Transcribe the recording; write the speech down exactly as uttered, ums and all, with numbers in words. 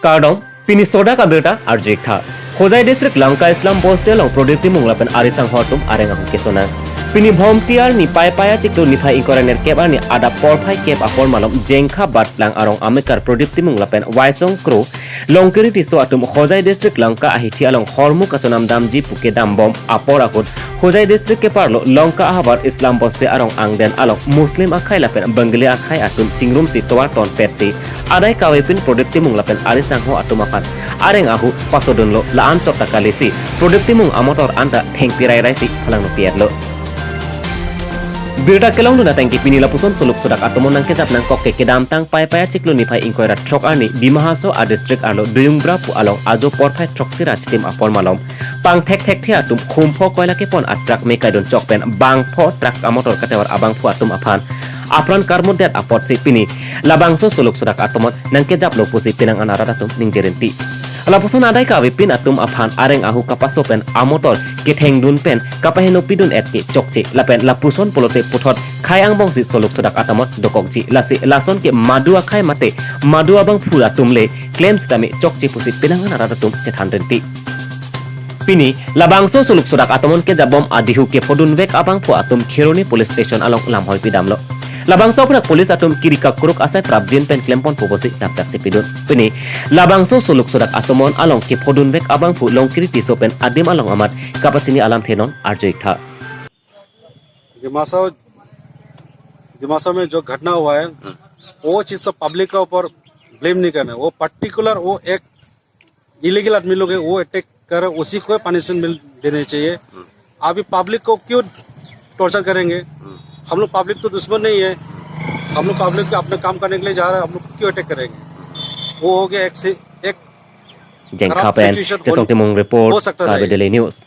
Kardom, pini sodak abirta arju-ik tha. Hojai district Lanka Islam Bosti along Prodip Timung lapen ari sangho atum areng ahut kesonang. Pini Bhomti arni Paipai achiklo niphai ingkoi ra nerkep arni adap porphai kep apor malom Jengkha Batlang arong amekar Prodip Timung lapen Waisong Kro Longkiri Tisso atum Hojai district Lanka ahithi along hormu kachonam damji pu kedam bom apor ahut Hojai district keparlo Lanka ahavar Islam Bosti arong angden along Muslim akhei lapen Bengali akhei atum chingrumsi tovar tonpetsi adai kave pin Prodip Timung lapen ari sangho atum aphan areng ahut pasodunlo. La-an chot ta kalisi Prodip Timung amotor anta thengpi rairaisi phalangno pi-etlo. Birta kelongdun ateng ke pini lapuson soluk sodak atum nangkejap nangkok ke kedamtang Paipai achiklo niphai ingkoi ra throk arni Dima Hasao adistrict arlo Duyungbra pu along ajo porphai throksi ra chitim apor malom pangthek thekthe atum khum pho koila kepon atruck me kaidun chok pen bang pho truck amotor katevar abangphu atum aphan apran karmutdet apotsi pini labangso soluk sodak atum nangkejaplo pusi penang an arat atum ningje rinti. Lapuson adai kave pin atum aphan areng ahut kapaso pen amotor kethengdun pen kapaheno pidun-et ke chokche lapen lapuson pulote puthot khai angbongsi soluk sodak atum dokokji, lasi lason ke madu akhei mate madu abangphu atum le klem sitame chokche pusi penang an arat atum chethan rinti. Pini labangso soluk sodak atum kejap bom adihu kephodunvek abangphu atum Kheroni police station along lamhoi pidamlo. Labangso aphuthak police atum kiri kakruk asai prapjin pen klemponpo pusi damtak chepidun. Pini labangso soluk sodak atum along kephodunvek abangphu Longkiri Tisso pen adim along amat kapachini alamthe non arju-ik tha. Dimasa दिमासा में जो घटना हुआ है, वो चीज़ सब पब्लिक का ऊपर ब्लेम नहीं करना है। वो पर्टिकुलर वो एक इलीगल आदमी लोग है, वो अटैक कर रहे, उसी को पनिशमेंट मिल देनी चाहिए। अभी पब्लिक को क्यों टॉर्चर करेंगे? हम लोग पब्लिक तो दुश्मन नहीं है, हम लोग पब्लिक के अपने काम करने के लिए जा रहे हैं, हम लोग को क्यों अटैक करेंगे? वो हो गया एक से एक Jengkha खराब pen situation Chesong Timung report, हो सकता Karbi है। Daily News.